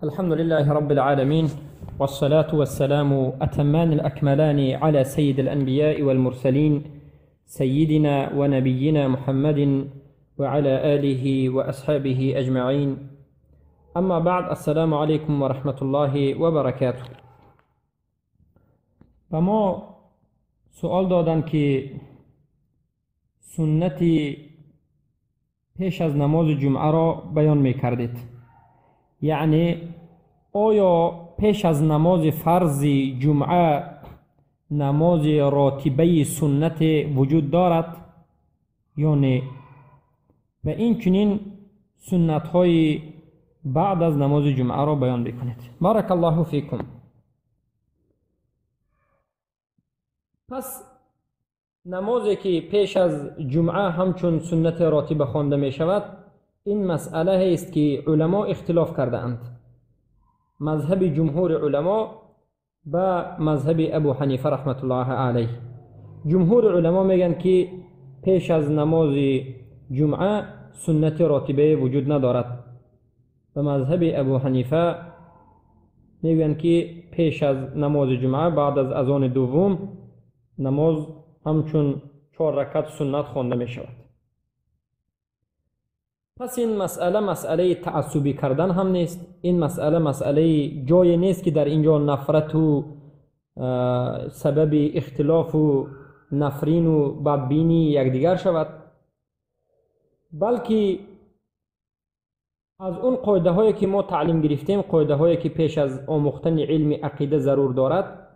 الحمد لله رب العالمين، والصلاة والسلام أتمان الأكملان على سيد الأنبياء والمرسلين، سيدنا ونبينا محمد وعلى آله وأصحابه أجمعين. أما بعد، السلام عليكم ورحمة الله وبركاته. و ما سؤال دادن که سنت پیش از نماز جمعه را بیان می کردید، یعنی آیا پیش از نماز فرض جمعه نماز راتبه سنت وجود دارد یا نه؟ و این چنین سنت های بعد از نماز جمعه را بیان بکنید. بارک الله فیکم. پس نمازی که پیش از جمعه همچون سنت راتبه خوانده می شود، این مسئله است که علما اختلاف کرده اند. مذهب جمهور علما با مذهب ابو حنیفه رحمت الله علیه. جمهور علما میگن که پیش از نماز جمعه سنت راتبه وجود ندارد. و مذهب ابو حنیفه میگن که پیش از نماز جمعه بعد از اذان دوم نماز همچون 4 رکعت سنت خوانده می شود. پس این مسئله مسئله تعصبی کردن هم نیست، این مسئله مسئله جای نیست که در اینجا نفرت و سبب اختلاف و نفرین و بدبینی یکدیگر شود، بلکه از اون قاعده هایی که ما تعلیم گرفتیم، قاعده هایی که پیش از آموختن علم عقیده ضرور دارد،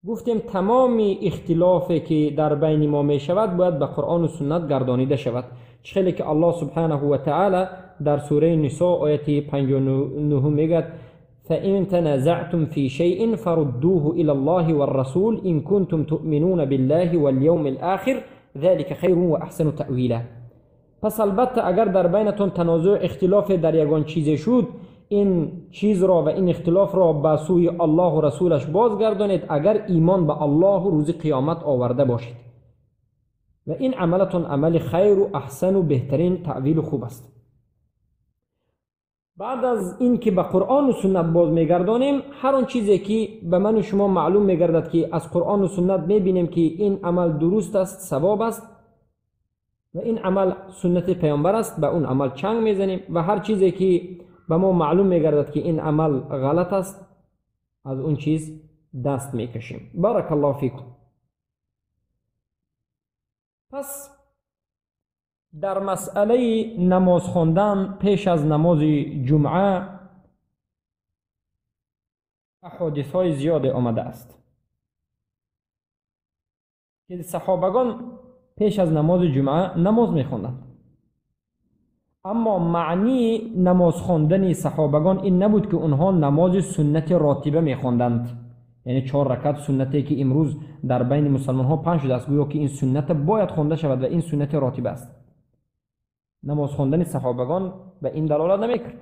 گفتیم تمام اختلافی که در بین ما می شود باید به قرآن و سنت گردانیده شود. خیلی که الله سبحانه و تعالی در سوره نساء آیت 59 میگه فإن تنازعتم في شيء فردوه إلى الله والرسول إن كنتم تؤمنون بالله واليوم الآخر ذلك خير وأحسن تأویلا. پس البته اگر در بینتون تنازع اختلاف در یگان چیز شد، این چیز را و این اختلاف را به سوی الله و رسولش بازگردانید اگر ایمان به الله و روز قیامت آورده باشید، و این عملتون عمل خیر و احسن و بهترین تأویل خوب است. بعد از این که به قرآن و سنت باز میگردانیم، هر آن چیزی که به من و شما معلوم میگردد که از قرآن و سنت میبینیم که این عمل درست است، ثواب است و این عمل سنت پیامبر است، به اون عمل چنگ میزنیم، و هر چیزی که به ما معلوم میگردد که این عمل غلط است، از اون چیز دست میکشیم. بارک الله فیکم. پس در مسئله نماز خواندن پیش از نماز جمعه احادیث های زیاد آمده است که صحابگان پیش از نماز جمعه نماز میخواندند. اما معنی نماز خواندن صحابگان این نبود که اونها نماز سنت راتبه میخواندند، یعنی 4 رکعت سنتی که امروز در بین مسلمان ها پنج شده است، گویا که این سنت باید خوانده شود و این سنت راتبه است. نماز خواندن صحابگان به این دلالت نمیکرد،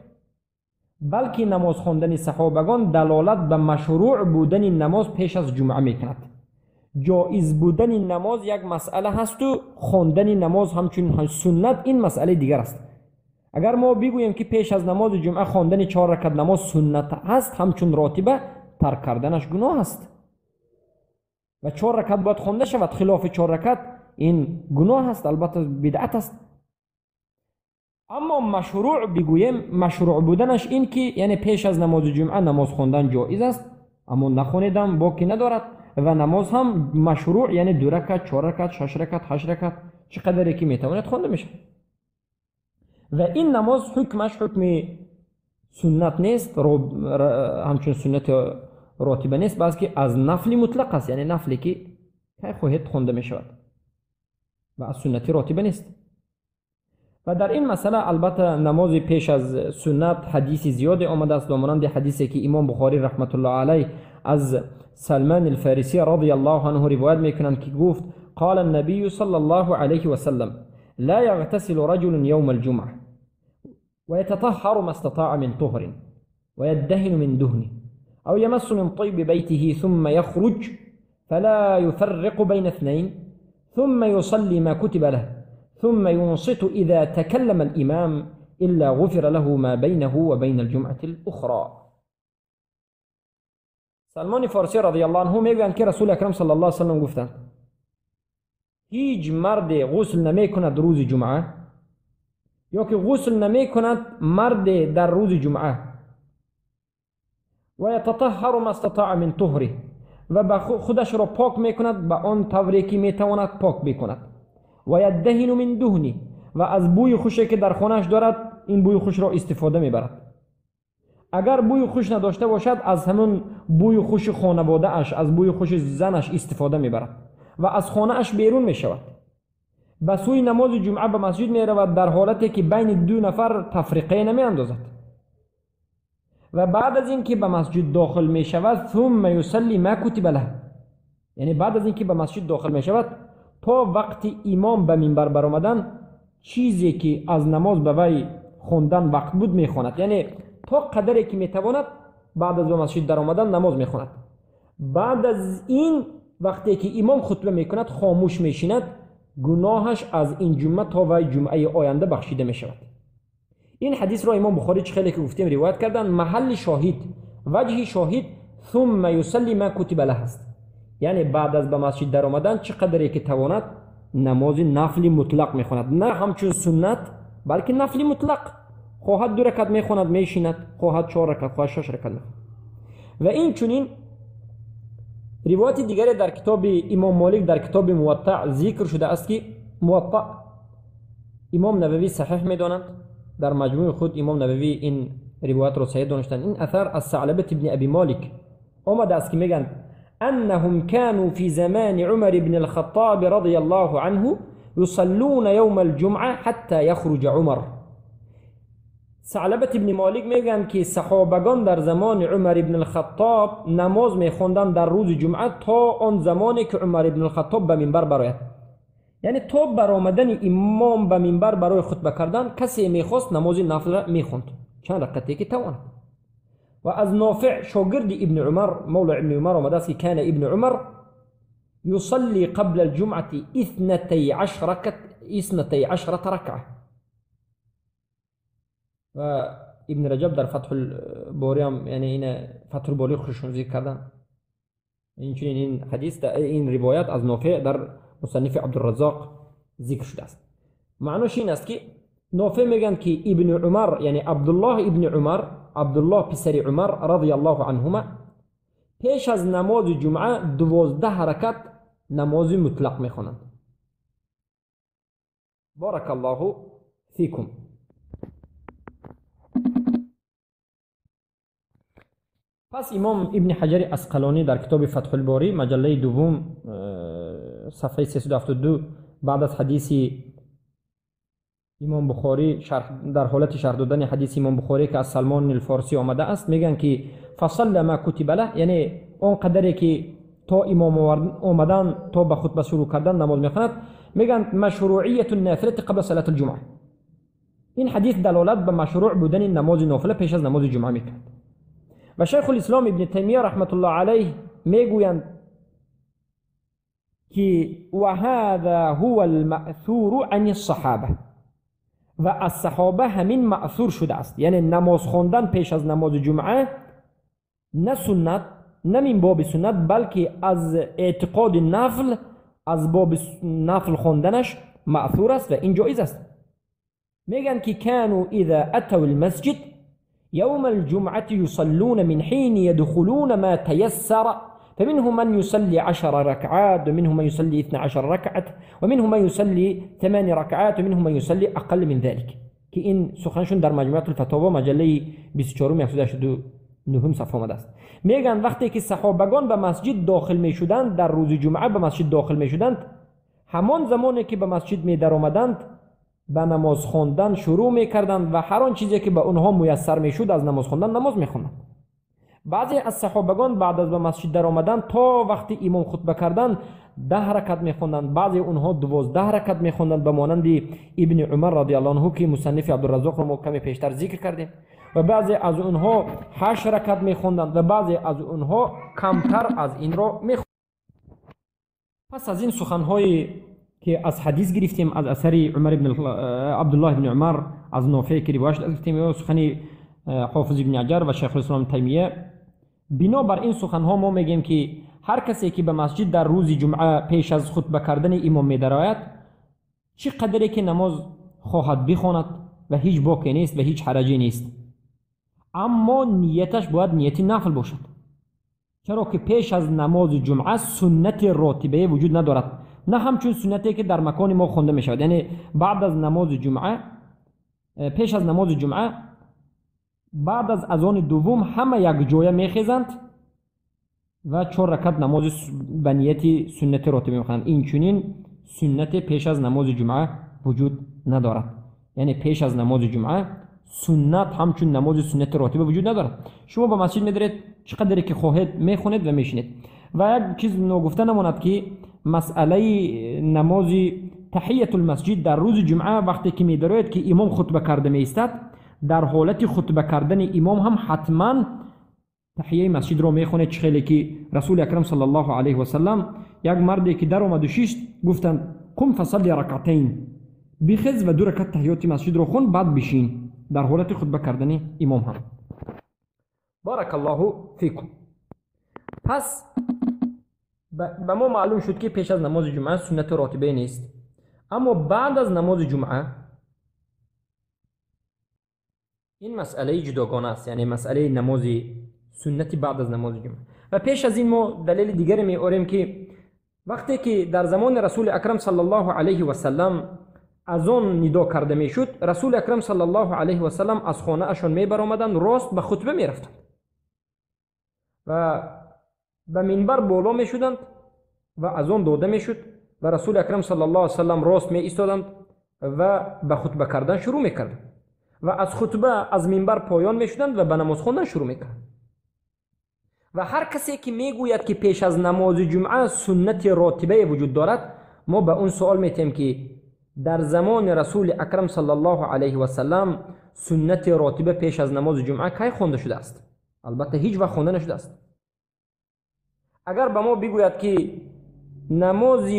بلکه نماز خواندن صحابگان دلالت به مشروع بودن نماز پیش از جمعه میکند. جایز بودن نماز یک مسئله هست و خواندن نماز همچون سنت این مسئله دیگر است. اگر ما بگوییم که پیش از نماز جمعه خواندن 4 رکعت نماز سنت هست، همچون راتبه، ترک کردنش گناه است و 4 رکعت باید خوانده شود. خلاف 4 رکعت این گناه است، البته بدعت است. اما مشروع بگوییم، مشروع بودنش این که یعنی پیش از نماز جمعه نماز خواندن جایز است، اما نخوانیدن باکی ندارد، و نماز هم مشروع یعنی 2 رکعت، 4 رکعت، 6 رکعت، 8 رکعت، چقدری که میتواند خوانده میشه. و این نماز حکمش حکم سنت نیست، همچون سنت راتبه نیست، بلکه از نفل مطلق است، یعنی نفلی که خواهد خوانده می شود و از سنت راتبه نیست. و در این مسئله البته نماز پیش از سنت حدیث زیاد آمده است، مانند حدیثی که امام بخاری رحمت الله علیه از سلمان الفارسی رضی الله عنه روایت میکنند که گفت قال النبي صلى الله عليه وسلم لا يغتسل رجل يوم الجمعة ويتطهر ما استطاع من طهر ويدهن من دهنه أو يمس من طيب بيته ثم يخرج فلا يفرق بين اثنين ثم يصلي ما كتب له ثم ينصت إذا تكلم الإمام إلا غفر له ما بينه وبين الجمعة الأخرى. سلمان فارسی رضی الله عنه میگویند که رسول اکرم صلی الله علیه وسلم گفتند هیچ مرد غسل نمی کند روز جمعه یا که غسل نمی کند مرد در روز جمعه و یتطهر ما استطاع من طهره و خودش را پاک میکند به آن طوری که میتواند پاک بکند و یدهن من دهنی و از بوی خوشی که در خانه‌اش دارد این بوی خوش را استفاده میبرد. اگر بوی خوش نداشته باشد از همون بوی خوش خانواده اش، از بوی خوش زنش استفاده میبرد و از خانه اش بیرون میشود، به سوی نماز جمعه به مسجد میرود در حالتی که بین دو نفر تفریقه نمی اندازد و بعد از اینکه به مسجد داخل می شود ثم یصلی ما کتب له، یعنی بعد از اینکه به مسجد داخل می شود تا وقت امام به منبر برآمدن چیزی که از نماز به وی خواندن وقت بود میخواند، یعنی تا قدری که میتواند بعد از به مسجد در آمدن نماز میخواند. بعد از این وقتی که امام خطبه میکند خاموش میشیند، گناهش از این جمعه تا وی جمعه آینده بخشیده میشود. این حدیث را امام بخاری چه خیلی که گفتیم روایت کردن. محل شاهد، وجه شاهد ثم یصلی ما کتب له است، یعنی بعد از به مسجد در آمدن چه قدری که تواند نماز نفل مطلق میخواند، نه همچون سنت بلکه نفل مطلق. خواهد دو رکعت میخواند میشیند، خواهد 4 رکعت، خواهد 6 رکعت میخواند. و این چنین روایت دیگری در کتاب امام مالک در کتاب موطع ذکر شده است که موطع امام نووی صحیح میدانند، در مجموع خود امام نووی این روایت را صحیح دانستند. این اثر از ثعلبة ابن ابی مالک آمده است که میگن انهم كانوا في زمان عمر بن الخطاب رضي الله عنه يصلون يوم الجمعة حتى يخرج عمر. ثعلبة ابن مالک میگن که صحابگان در زمان عمر ابن الخطاب نماز میخواندند در روز جمعه تا آن زمانی که عمر ابن الخطاب به منبر برآید، یعنی تا برآمدن امام به منبر برای خطبه کردن کسی میخواست نماز نفل میخوند چند رکعتی که تواند. و از نافع شاگرد ابن عمر مولا ابن عمر آمده است که کان ابن عمر يصلي قبل الجمعة 12 رکعه. و ابن رجب در فتح الباری هم، یعنی این فتح الباری خودشون ذکر کردن. این چنین این حدیث این روایت از نافع در مصنف عبدالرزاق ذکر شده است. معناش این است که نافع میگن که ابن عمر، یعنی عبدالله ابن عمر، عبدالله پسر عمر رضی الله عنهما پیش از نماز جمعه 12 رکعت نماز مطلق میخوانند. بارک الله فیکم. پس امام ابن حجر عسقلانی در کتاب فتح الباری مجله دوم صفحه 372 بعد از حدیث امام بخاری در حالت شرح دادن حدیث امام بخاری که از سلمان الفارسی آمده است میگن که فصل ما کتب له، یعنی آن قدری که تا امام آمدن تا به خطبه شروع کردن نماز میخواند، میگن مشروعیت النافله قبل صلاه الجمعه. این حدیث دلالت به مشروع بودن نماز نافله پیش از نماز جمعه میکند. و شیخ الاسلام ابن تیمیه رحمت الله علیه میگویند که و هذا هو المأثور عن الصحابه، و از صحابه همین مأثور شده است، یعنی نماز خواندن پیش از نماز جمعه نه سنت، نه من باب سنت، بلکه از اعتقاد نفل، از باب نفل خواندنش مأثور است و این جایز است. میگن که كانوا اذا اتوا المسجد يوم الجمعة يصلون من حين يدخلون ما تيسر، فمنهم من يصلي 10 ركعات، ومنهم من يصلي 12 ركعة، ومنهم من يصلي 8 ركعات، ومنهم من يصلي أقل من ذلك. که این سخنشون در مجموعه الفتاوا مجله 24 189 صفحه آمده است. میگن وقتی که صحابگان به مسجد داخل میشدند در روز جمعه به مسجد داخل میشدند، همان زمانی که به مسجد می در آمدند به نماز خواندن شروع میکردند و هر آن چیزی که به اونها میسر میشد از نماز خواندن نماز میخوندند. بعضی از صحابگان بعد از به مسجد در آمدن تا وقتی امام خطبه کردن 10 رکعت میخوندند، بعضی اونها 12 رکعت میخوندند، به مانند ابن عمر رضی الله عنه که مصنف عبدالرزاق رو ما کمی پیشتر ذکر کردیم، و بعضی از اونها 8 رکعت میخوندند و بعضی از اونها کمتر از این را میخوندند. پس از این سخنهای که از حدیث گرفتیم از اثر عمر ابن عبدالله ابن عمر، از نافع که روایت شده گفتیم، سخن حافظ ابن حجر و شیخ الاسلام تیمیه. بنابر این سخنها ما میگیم که هر کسی که به مسجد در روز جمعه پیش از خطبه کردن امام میدرآید، چه قدری که نماز خواهد بخواند و هیچ باکی نیست و هیچ حرجی نیست، اما نیتش باید نیت نفل باشد، چرا که پیش از نماز جمعه سنت راتبه وجود ندارد، نه همچون سنتی که در مکان ما خوانده می شود. یعنی بعد از نماز جمعه، پیش از نماز جمعه بعد از اذان دوم همه یک جایه میخیزند و 4 رکعت نماز به نیت سنت راتبه میخوانند. این چنین سنت پیش از نماز جمعه وجود ندارد، یعنی پیش از نماز جمعه سنت همچون نماز سنت راتبه وجود ندارد. شما به مسجد میدرید چقدری که خواهید میخونید و میشینید. و یک چیز ناگفته نماند که مسئله نماز تحیت المسجد در روز جمعه وقتی که میدارید که امام خطبه کرده میایستد، در حالت خطبه کردن امام هم حتما تحیه مسجد رو میخونه. چه خیلی که رسول اکرم صلی الله علیه و سلم یک مردی که در اومد و شیشت، گفتند قم فصلی رکعتین، بخز و 2 رکعت تحیات مسجد رو خون بعد بشین، در حالت خطبه کردن امام هم. بارک الله فیکم. پس به ما معلوم شد که پیش از نماز جمعه سنت راتبه نیست، اما بعد از نماز جمعه این مسئله جداگانه است، یعنی مسئله نماز سنت بعد از نماز جمعه. و پیش از این ما دلیل دیگری می آوریم که وقتی که در زمان رسول اکرم صلی الله علیه و سلم از آن ندا کرده میشد، رسول اکرم صلی الله علیه و سلم از خانه اشان می برآمدند، راست به خطبه می رفتند و به منبر بالا می شدند و از آن داده می شد و رسول اکرم صلی الله علیه و سلم راست می ایستادند و به خطبه کردن شروع می کردند و از خطبه از منبر پایان می شدند و به نماز خواندن شروع می کردند. و هر کسی که می گوید که پیش از نماز جمعه سنت راتبه وجود دارد، ما به اون سوال می تیم که در زمان رسول اکرم صلی الله علیه و سلم سنت راتبه پیش از نماز جمعه کی خوانده شده است؟ البته هیچ وقت خوانده نشده است. اگر به ما بگوید که نماز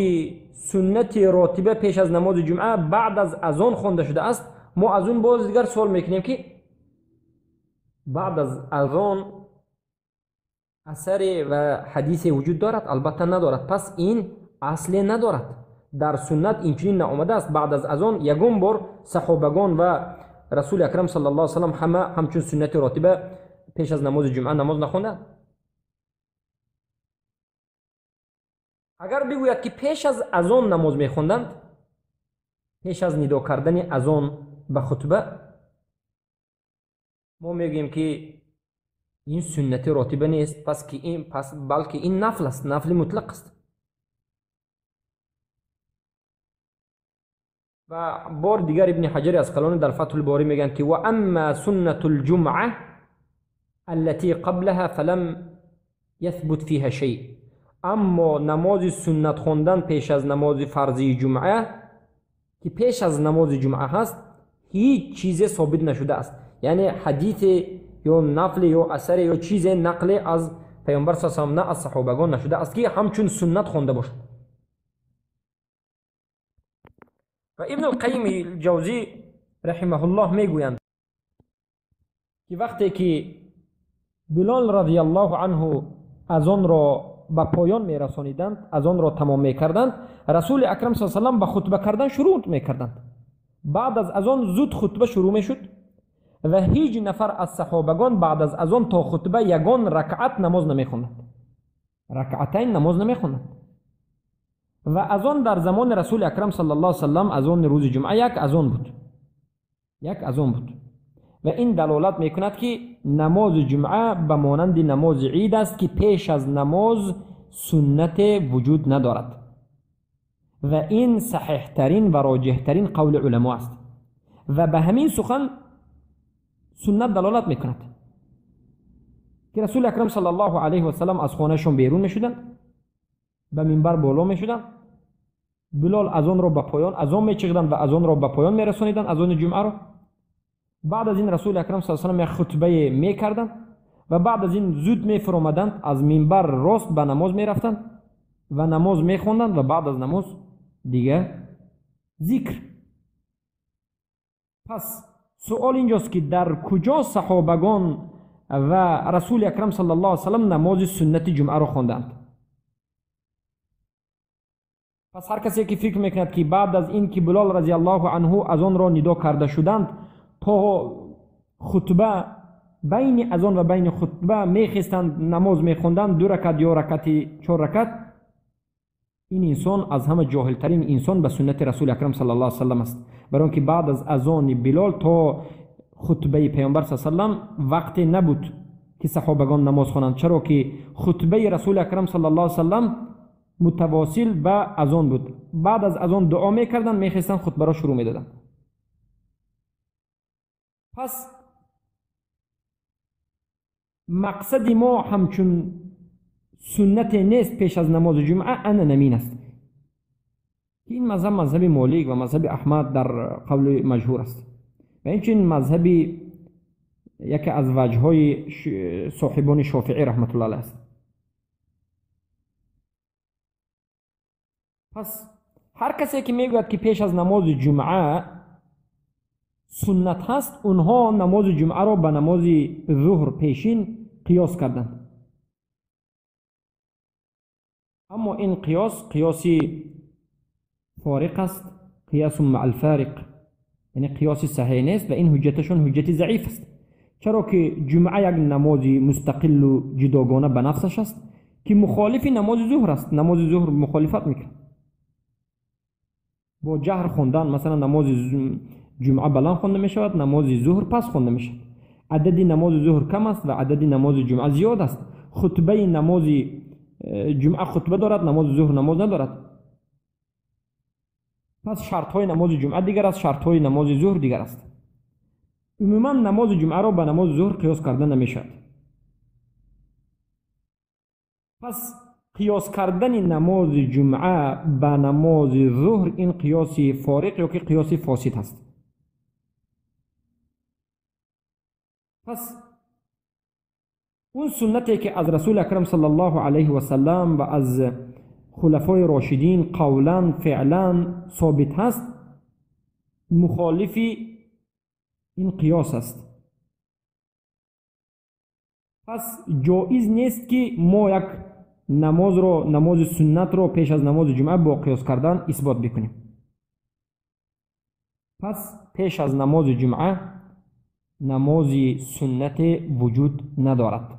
سنت راتبه پیش از نماز جمعه بعد از اذان خوانده شده است، ما از اون باز دیگر سوال میکنیم که بعد از اذان اثر و حدیث وجود دارد؟ البته ندارد. پس این اصل ندارد، در سنت اینچنین نآمده است. بعد از اذان یگان بار صحابگان و رسول اکرم صلی الله علیه و سلم همه همچون سنت راتبه پیش از نماز جمعه نماز نخوندند. اگر بگوید که پیش از اذان نماز میخوندند، پیش از ندا کردن اذان به خطبه، ما میگیم که این سنت راتبه نیست، پس که این پس بلکه این نفل است، نفل مطلق است. و بار دیگر ابن حجر عسقلانی در فتح الباری میگن که و اما سنت الجمعه التي قبلها فلم يثبت فيها شيء. اما نماز سنت خواندن پیش از نماز فرضی جمعه که پیش از نماز جمعه هست، هیچ چیز ثابت نشده است. یعنی حدیث یا نفل یا اثر یا چیز نقل از پیامبر صلی الله علیه و سلم نه از صحابگان نشده است که همچون سنت خوانده باشد. و ابن القیم الجوزی رحمه الله میگویند که وقتی که بلال رضی الله عنه اذان را به پایان میرسانیدند، اذان را تمام میکردند، رسول اکرم صلی الله علیه و سلم به خطبه کردن شروع میکردند. بعد از اذان زود خطبه شروع میشد و هیچ نفر از صحابگان بعد از اذان تا خطبه یگان رکعت نماز نمیخوندند، رکعتین نماز نمیخوندند. و اذان در زمان رسول اکرم صلی الله علیه و سلم اذان روز جمعه یک اذان بود، یک اذان بود. و این دلالت میکند که نماز جمعه به مانند نماز عید است که پیش از نماز سنت وجود ندارد و این صحیح ترین و راجح ترین قول علما است و به همین سخن سنت دلالت میکند که رسول اکرم صلی الله علیه و سلم از خانهشون بیرون میشدند، به منبر بالا میشدند، بلال اذان را به پایان اذان میچیدند و اذان را به پایان میرسانیدند، اذان جمعه را. بعد از این رسول اکرم صلی الله علیه و سلم یک خطبه میکردند و بعد از این زود میفرامدند، از منبر راست به نماز میرفتند و نماز میخوندند و بعد از نماز دیگه ذکر. پس سؤال اینجاست که در کجا صحابگان و رسول اکرم صلی الله علیه و سلم نماز سنت جمعه را خواندند؟ پس هر کسی که فکر میکند که بعد از این که بلال رضی الله عنه از آن را ندا کرده شدند تا خطبه، بین اذان و بین خطبه میخستند نماز میخوندند 2 رکعت یا رکعت 4 رکعت، این انسان از همه جاهلترین انسان به سنت رسول اکرم صلی الله علیه و سلم است. برای اینکه بعد از اذان بلال تا خطبه پیامبر صلی الله علیه و سلم وقت نبود که صحابگان نماز خوانند، چرا که خطبه رسول اکرم صلی الله علیه و سلم متواصل به اذان بود. بعد از اذان دعا میکردند، میخستند، خطبه را شروع میدادند. پس مقصد ما همچون سنت نیست پیش از نماز جمعه، انا نمین است. این مذهب مذهب مالک و مذهب احمد در قول مشهور است و اینچنین مذهب یکی از وجه‌های صاحبان شافعی رحمت الله علیه است. پس هر کسی که میگوید که پیش از نماز جمعه سنت هست، اونها نماز جمعه را به نماز ظهر پیشین قیاس کردند. اما این قیاس قیاسی فارق است، قیاس مع الفارق، یعنی قیاس صحیح نیست و این حجتشون حجت ضعیف است. چرا که جمعه یک نماز مستقل و جداگانه به نفسش است که مخالف نماز ظهر است. نماز ظهر مخالفت میکنه با جهر خوندن. مثلا نماز جمعه بلند خوانده می شود، نماز ظهر پس خوانده می شود. عدد نماز ظهر کم است و عدد نماز جمعه زیاد است. خطبه نماز جمعه خطبه دارد، نماز ظهر نماز ندارد. پس شرط های نماز جمعه دیگر است، شرط های نماز ظهر دیگر است. عموما نماز جمعه را به نماز ظهر قیاس کردن نمی شود. پس قیاس کردن نماز جمعه به نماز ظهر این قیاس فارق یا که قیاس فاسد است. پس اون سنتی که از رسول اکرم صلی الله علیه و سلم و از خلفای راشدین قولا فعلا ثابت هست، مخالف این قیاس است. پس جایز نیست که ما یک نماز رو، نماز سنت رو پیش از نماز جمعه با قیاس کردن اثبات بکنیم. پس پیش از نماز جمعه نماز سنت وجود ندارد.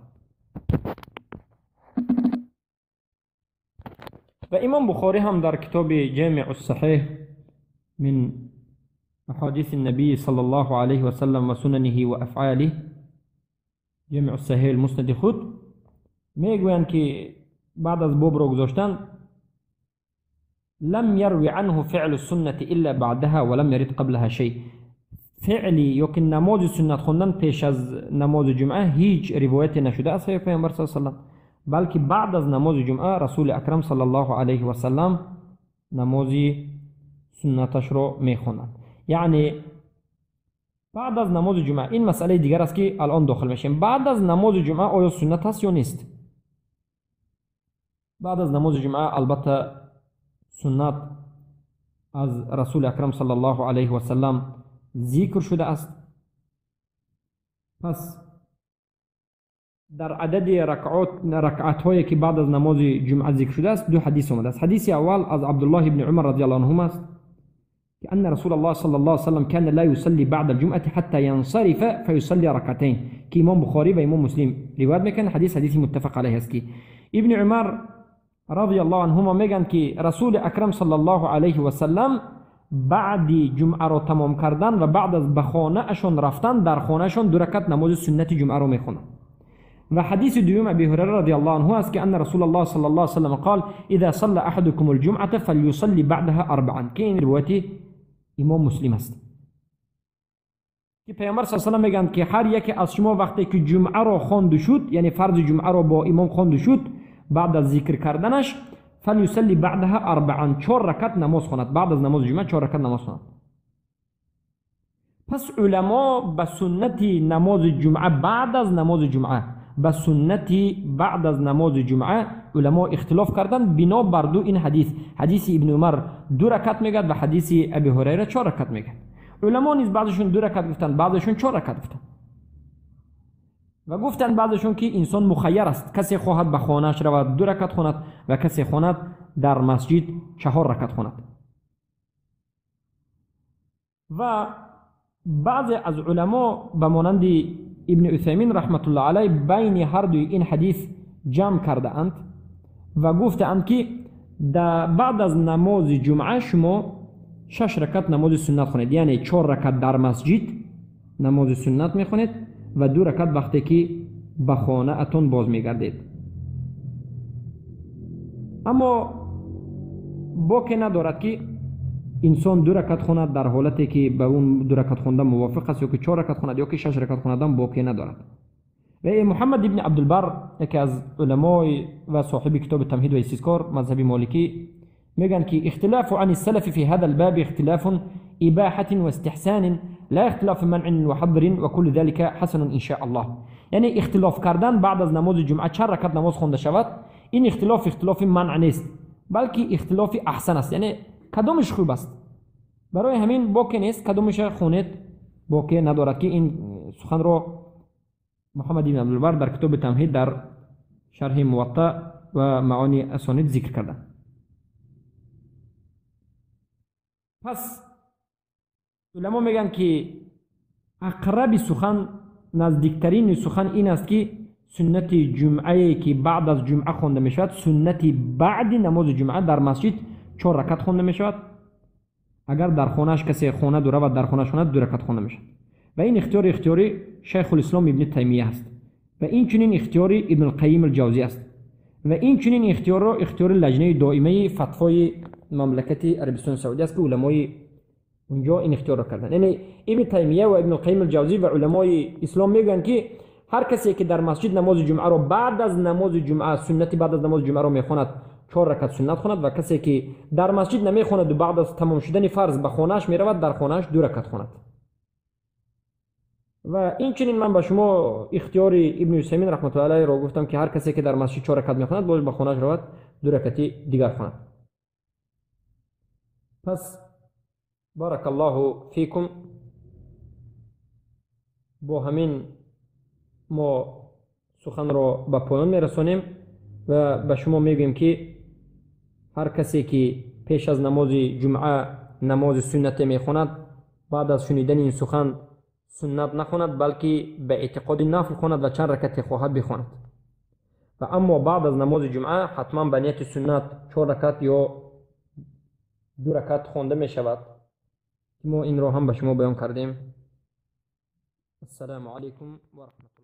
و امام بخاری هم در کتاب جامع الصحیح من احادیث النبی صلی الله علیه و سلم و سننه و افعاله، جامع الصحیح المسند خود میگویند که بعد از باب را گذاشتن لم يروي عنه فعل السنة إلا بعدها ولم يرد قبلها شيء. فعلی یا که نماز سنت خوندن پیش از نماز جمعه هیچ روایتی نشده از پیامبر صلی الله علیه و سلم، بلکه بعد از نماز جمعه رسول اکرم صلی الله علیه و سلم نماز سنتش رو میخوندند. یعنی بعد از نماز جمعه، این مسئله دیگر است که الان داخل میشیم. بعد از نماز جمعه آیا سنت هست یا نیست؟ بعد از نماز جمعه البته سنت از رسول اکرم صلی الله علیه و سلم ذکر شده است. پس در عدد رکعت هایی که بعد از نماز جمعه ذکر شده است دو حدیث آمده است. حدیث اول از عبدالله بن عمر رضی الله عنهما است که ان رسول الله صلی الله علیه و سلم كان لا يصلي بعد الجمعه حتى ينصرف فيصلي ركعتين، که امام بخاری و امام مسلم روایت میکنن. حدیث متفق علیه است که ابن عمر رضی الله عنهما میگن که رسول اکرم صلی الله علیه و سلم بعد جمعه را تمام کردن و بعد از به خانه اشون رفتن در خانه شون دو رکعت نماز سنت جمعه را میخوانند. و حدیث دوم ابی هریره رضی الله عنه است که ان رسول الله صلی الله علیه و سلم قال اذا صلى احدكم الجمعه فليصلي بعدها اربعا، که این روایت امام مسلم است که پیامبر صلی الله علیه و سلم میگن که هر یکی از شما وقتی که جمعه را خوانده شد، یعنی فرض جمعه را با امام خوانده شد، بعد از ذکر کردنش فلیصلی بعدها اربعا، 4 رکعت نماز خواند. بعد از نماز جمعه 4 رکعت نماز خواند. پس علما به سنت نماز جمعه بعد از نماز جمعه، به سنت بعد از نماز جمعه علما اختلاف کردن بنا بر دو این حدیث. حدیث ابن عمر 2 رکعت میگد و حدیث ابی هریره 4 رکعت میگد. Уламо низ баъзешон 2 ракат гуфтанд, баъзешон 4 ракат гуфтанд ва гуфтанд баъзешон ки инсон мухайяр аст, касе хоҳад ба хонааш равад 2 ракат хонад ва касе хонад дар масҷид 4 ракат хонад. Ва баъзе аз уламо ба монанди ибни Усаймин раҳматуллоҳ алайҳ байни ҳар дуи ин ҳадис ҷамъ кардаанд ва гуфтаанд ки баъд аз намози ҷумъа шумо 6 ракат намози суннат хонед, яъне 4 ракат дар масҷид намози суннат мехонед ва 2 ракат вақте ки ба хонаатон боз мегардед. Аммо боке надорад ки инсон 2 ракат хонад дар ҳолате ки ба он 2 ракат хондан мувофиқ аст, ё ки 4 ракат хонад, ё ки 6 ракат хонадам боке надорад. Ва Муҳаммад ибни Абдулбар, яке аз уламои ва соҳиби китоби Тамҳид ва Истизкор мазҳаби моликӣ, мегӯянд ки اختلاف عن السلف في هذا الباب اختلاف إباحة واستحسان لا اختلاف منع وحظر وكل ذلك حسن إن شاء الله. یعنی اختلاف کردن بعد از نماز جمعه چند رکعت نماز خوانده شود، این اختلاف اختلاف منع نیست، بلکه اختلاف احسن است، یعنی کدامش خوب است. برای همین باکی نیست کدامش خونید، باکی ندارد که این سخن را محمد بن عبدالبر در کتاب تمهید در شرح موطأ و معانی اسانید ذکر کرده. پس علما میگن که اقرب سخن، نزدیکترین سخن این است که سنت جمعه که بعد از جمعه خوانده می شود، سنت بعد نماز جمعه در مسجد 4 رکعت خوانده می شود. اگر در خانهش کسی خواند و رود در خانهش خواند 2 رکعت خوانده می شود. و این اختیار اختیاری شیخ الاسلام ابن تیمیه است و این چنین اختیاری ابن القیم الجوزی است و این چنین اختیار را اختیار لجنه دائمه فتوای مملکت عربستان سعودی است که علمای اونجا این اختیار را کردن. یعنی ابن تیمیه و ابن القیم الجوزی و علمای اسلام میگن که هر کسی که در مسجد نماز جمعه را بعد از نماز جمعه، سنت بعد از نماز جمعه را میخواند، 4 رکعت سنت خواند، و کسی که در مسجد نمیخواند و بعد از تمام شدن فرض به خانه‌اش میرود، در خانه‌اش 2 رکعت خواند. و این چنین من به شما اختیار ابن عثیمین رحمت الله علیه را گفتم که هر کسی که در مسجد 4 رکعت میخواند باز به خانه‌اش رود 2 رکعت دیگر خواند. پس بارک الله فیکم، با همین ما سخن را به پایان میرسانیم و به شما میگوییم که هر کسی که پیش از نماز جمعه نماز سنت میخواند، بعد از شنیدن این سخن سنت نخواند، بلکه به اعتقاد نفل خواند و چند رکعت خواهد بخواند. و اما بعد از نماز جمعه حتما به نیت سنت 4 رکعت یا 2 رکعت خوانده می شود. ما این را هم به شما بیان کردیم. السلام علیکم و رحمت